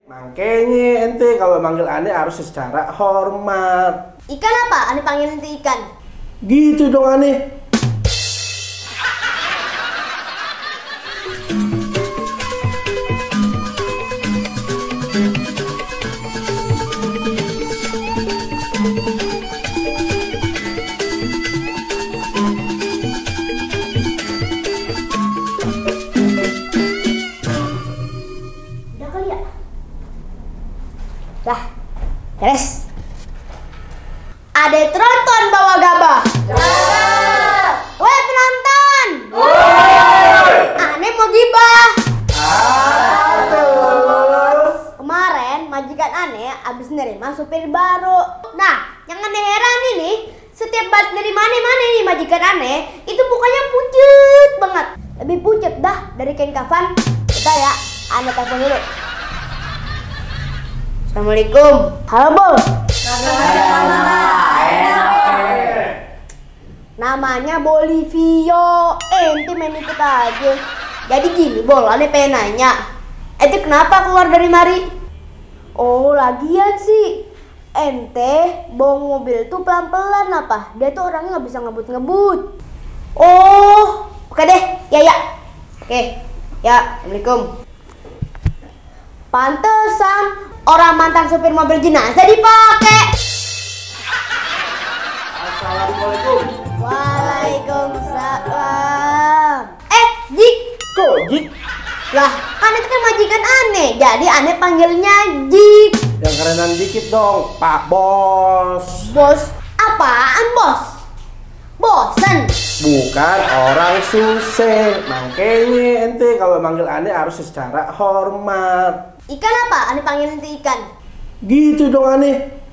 Makanya ente kalau manggil aneh harus secara hormat. Ikan apa? Aneh panggil ente ikan. Gitu dong aneh. Udah kali ya? Dah, beres. Ada tronton bawa gabah. Woi penonton. Aneh mau gibah. Kemarin majikan aneh abis nerima supir baru. Nah, yang aneh heran ini, setiap balik dari mana-mana nih majikan aneh, itu mukanya pucet banget. Lebih pucet dah dari kain kafan. Udah ya, aneh telepon dulu. Assalamualaikum. Halo, Bos. Namanya Bolivio. Ente main ikut aja. Jadi gini, Bol, aneh pengen nanya. Ente kenapa keluar dari mari? Oh, lagian sih. Ente bawa mobil tuh pelan-pelan apa? Dia tuh orangnya nggak bisa ngebut-ngebut. Oh, oke deh. Ya. Oke. Ya, Assalamualaikum. Pantesan orang mantan supir mobil jenazah dipakai. Assalamualaikum. Waalaikumsalam. Jik. Kok Jik? Lah, kan itu kan majikan aneh. Jadi aneh panggilnya Jik. Yang kerenan dikit dong, Pak Bos. Bos? Apaan bos? Bosen? Bukan orang susah. Makanya ente kalau manggil aneh harus secara hormat. Ikan apa? Aneh panggil ente ikan. Gitu dong aneh.